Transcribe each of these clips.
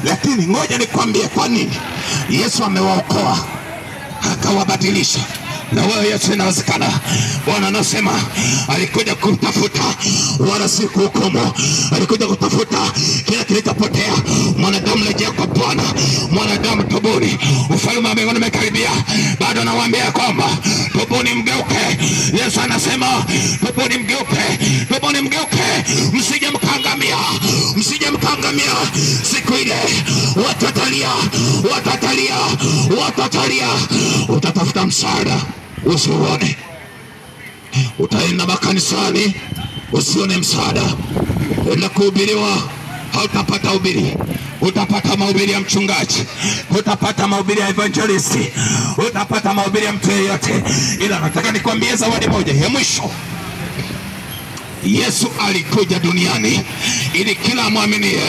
Lakini ngoja nikwambie kwa nini Yesu amewaokoa akawabadilisha. Na wewe Yesu inawezekana. Bwana anasema alikuja kutafuta wala si kuhukumu. Alikuja kutafuta kila kilichopotea. Mwanadamu rejea kwa Bwana. Mwanadamu tubuni, ufalme wa mbinguni umekaribia. Bado nawaambia kwamba tubuni mgeuke. Yesu anasema tubuni mgeuke, tubuni mgeuke, msije mkaangamia, msije mkaangamia. Siku ile watatalia, watatalia, watatalia. Utatafuta msaada usiuone. Utaenda makanisani usione msaada. Enda kuhubiriwa hautapata ubiri. Utapata mahubiri ya mchungaji, utapata mahubiri ya evangelisti, utapata mahubiri ya mtu yeyote. Ila nataka nikwambie zawadi moja ya mwisho. Yesu alikuja duniani ili kila muaminie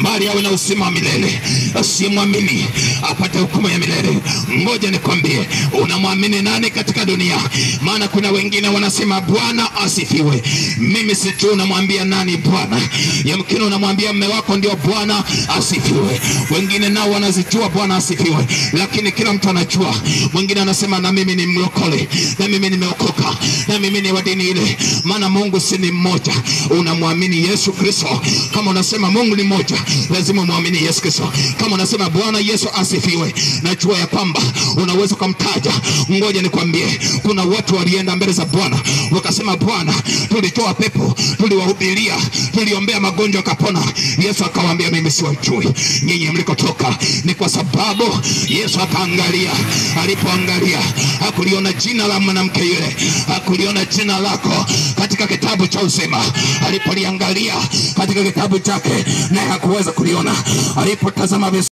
bali awe na uzima wa milele, asiyemwamini apate hukumu ya milele. Ngoja nikwambie, unamwamini nani katika dunia? Maana kuna wengine wanasema Bwana asifiwe. Mimi sijui unamwambia nani Bwana. Yamkini unamwambia mume wako ndio Bwana asifiwe. Wengine nao wanazijua Bwana asifiwe, lakini kila mtu anajua. Mwingine anasema na mimi ni mlokole, na mimi nimeokoka, na mimi ni wa dini ile. Maana Mungu si ni mmoja. Unamwamini Yesu Kristo. Kama unasema Mungu ni mmoja, lazima muamini Yesu Kristo. Kama unasema Bwana Yesu asifiwe, najua ya kwamba unaweza kumtaja. Ngoja nikwambie, kuna watu walienda mbele za Bwana wakasema, Bwana, tulitoa pepo, tuliwahubiria, tuliombea magonjwa kapona. Yesu akawaambia, mimi siwajui nyinyi mlikotoka. Ni kwa sababu Yesu akaangalia. Alipoangalia hakuliona jina la mwanamke yule, hakuliona jina lako katika kitabu cha uzima. Alipoliangalia katika kitabu chake naye hakuweza kuliona. Alipotazama